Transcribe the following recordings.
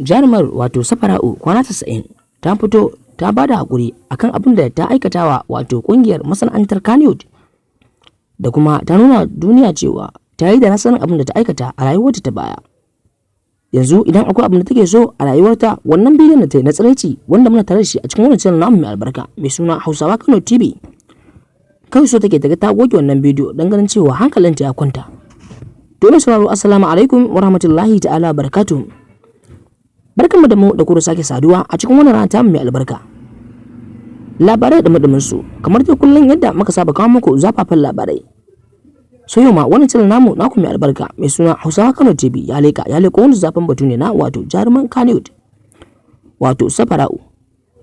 Jarumar wato Safara'u Kwana 90 ta fito ta ba da haƙuri akan abin da ta aikatawa wato ƙungiyar masana'antar Kannywood, da kuma ta nuna duniya cewa ta yi da na sanin abin da ta aikata a rayuwarta ta baya. Yanzu idan akwai abin da take so a rayuwarta, wannan bidiyon da ta yi na tsiraici wanda muna tare da shi a cikin wannan channel namu mai albarka mai suna Hausawa Kano TV. Kawai so take ta ga ta goge wannan bidiyo don ganin cewa hankalinta ya kwanta. To mai sauraro, assalamu alaikum wa rahmatullahi ta'ala barakatuhu. Barkanmu da mu da ku da sake saduwa a cikin wannan rana tamu mai albarka. Labarai da dumin su, kamar dai kullum yadda muka saba kawo muku zafafan labarai. So yau ma wannan channel namu naku mai albarka mai suna Hausawa Kano TV ya leka ya leko wani zafin batu ne na wato jaruman Kannywood, wato Safara'u,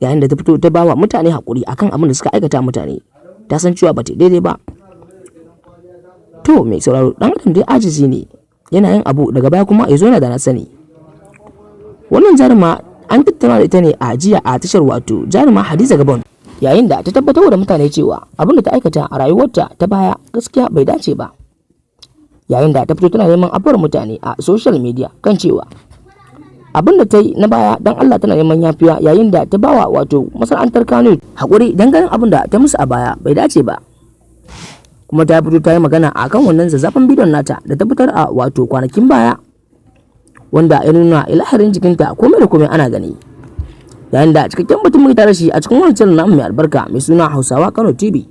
yayin da ta fito ta bawa mutane hakuri akan abin da suka aikata mutane. Ta san cewa ba ta daidai ba. To mai sauraro, dan adam dai ajizi ne, yana yin abu daga baya kuma ya zo yana da na sani. Wannan jaruma an tattauna da ita ne a jiya a tashar wato jaruma Hadiza Gabon, yayin da ta tabbatar da mutane cewa abin da ta aikata a rayuwarta ta baya gaskiya bai dace ba. Yayin da ta fito tana neman afuwar mutane a social media kan cewa abin da ta yi na baya, don Allah tana neman yafiya, yayin da ta bawa wato masana'antar Kano haƙuri don ganin abin da ta musu a baya bai dace ba. Kuma ta fito ta yi magana a kan wannan zazzafan bidiyon nata da ta fitar a wato kwanakin baya, wanda ya nuna ilahirin jikinta, komai da komai ana gani. Yayin da cikakken mutum muke tare shi a cikin wannan channel namu mai albarka mai suna Hausawa Kano TV.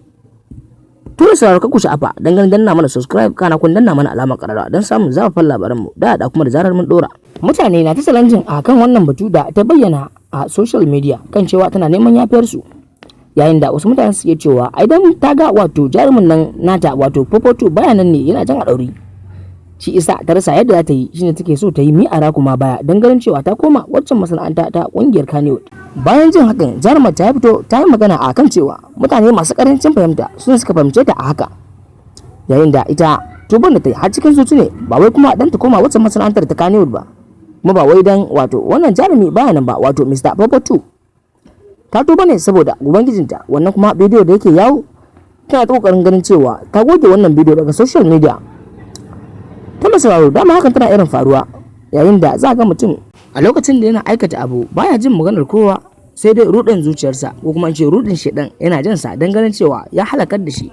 To da sauraro, ku sha'afa dan ganin danna mana subscribe, kana kun danna mana alamar karara don samun zafafan labaran mu da kuma da zarar mun dora. Mutane na ta challenging a kan wannan batu da ta bayyana a social media kan cewa tana neman yafiyar su. Yayin da wasu mutane suke cewa ai dan ta ga wato jarumin nan nata wato Popoto bayanan ne yana can a ɗauri. Shi isa ta rasa yadda za ta yi, shine take so ta yi mi'ara kuma baya don ganin cewa ta koma waccan masana'anta ta kungiyar Kannywood. Bayan jin hakan, jarumar ta fito ta yi magana a kan cewa mutane masu karancin fahimta sun suka fahimce ta a haka. Yayin da ita tuban da ta yi har cikin zuci ne, ba wai kuma dan ta koma waccan masana'antar ta Kannywood ba. Kuma ba wai dan wato wannan jarumi baya nan ba, wato Mr. Popoto. Ta tuba ne saboda ubangijinta. Wannan kuma bidiyo da yake yawo, tana ta kokarin ganin cewa ta goge wannan bidiyo daga social media. Ta sauraro, dama hakan tana irin faruwa, yayin da za ga mutum a lokacin da yana aikata abu baya jin maganar kowa, sai dai rudin zuciyarsa ko kuma in ce rudin shedan yana jin sa don ganin cewa ya halakar da shi.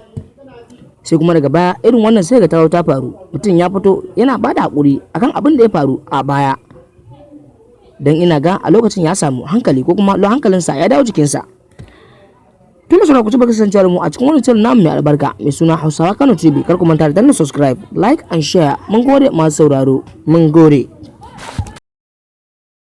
Sai kuma daga baya irin wannan sai ga ta faru, mutum ya fito yana bada hakuri akan abin da ya faru a baya, don ina ga a lokacin ya samu hankali ko kuma hankalinsa ya dawo jikinsa. Tun da ku ci kasancewa mu a cikin wani channel namu mai albarka mai suna Hausawa Kano TV. Kar ku manta da danna subscribe, like and share. Mun gode masu sauraro, mun gode.